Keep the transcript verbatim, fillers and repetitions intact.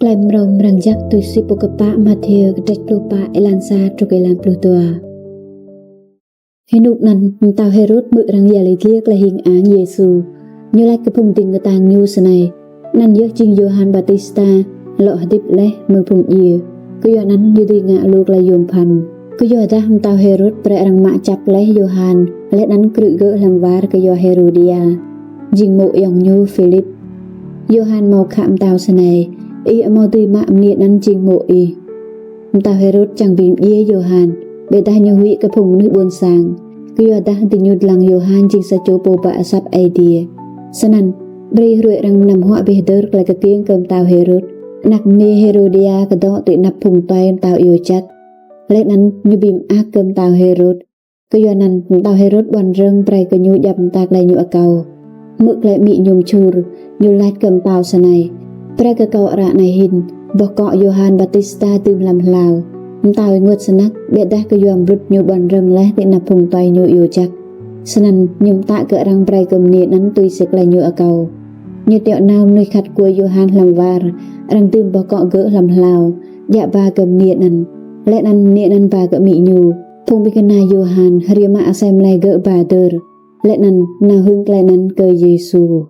Klei mrâo mrang jăk tui si pô kpă Mathiơ kdrêč pluh pă êlan sa truh êlan pluh dua. Ênuk anăn, mtao Hêrôt hmư̆ arăng yăl dliê klei hing ang Yêsu. Ñu lač kơ phung dĭng ktang ñu snei: Anăn yơh jing Yôhan Ƀaptista lŏ hdĭp leh mơ̆ng phung djiê. Kyuanăn ñu dưi ngă lu klei yuôm bhăn. Kyuadah mtao Hêrôt brei arăng mă čăp leh Yôhan, leh anăn krư̆ gơ̆ hlăm war kyua Hêrôdia, jing mô̆ ayŏng ñu Philip. Yôhan mâo khă mtao snei: Ih amâo dưi mă mniê anăn jing mô̆ ih. Mtao Hêrôt čiăng bi mdjiê Yôhan, ƀiădah ñu huĭ kơ phung mnuih ƀuôn sang, kyuadah diñu dlăng Yôhan jing sa čô pô ba asăp Aê Diê. Snăn, brei hruê arăng mnăm huă bi hdơr klei kkiêng kơ mtao Hêrôt, anak mniê Hêrôdia kdŏ ti anăp phung tue mtao iêu jăk. Leh anăn ñu bi mơak kơ mtao Hêrôt. Kyuanăn, mtao Hêrôt ƀuăn rơ̆ng brei kơ ñu djăp mta klei ñu akâo. Hmư̆ klei amĭ ñu mčhur, ñu lač kơ mtao snei: Brei kơ kâo ară anei hĭn boh kŏ Yôhan Ƀaptista dưm hlăm hlao. Mtao ênguôt snăk, ƀiădah kyua mblŭt ñu ƀuăn rơ̆ng leh ti anăp phung tue ñu iêu jăk, snăn ñu mtă kơ arăng brei kơ mniê anăn tui si klei ñu akâo. Ñu tiŏ nao mnuih khăt kuê Yôhan hlăm war, arăng dưm boh kŏ gơ̆ hlăm hlao, djă ba kơ mniê anăn. Leh anăn mniê anăn ba kơ amĭ ñu. Phung ƀĭng kna Yôhan hriê mă asei mlei gơ̆ ba dơr, leh anăn nao hưn klei anăn kơ Yêsu.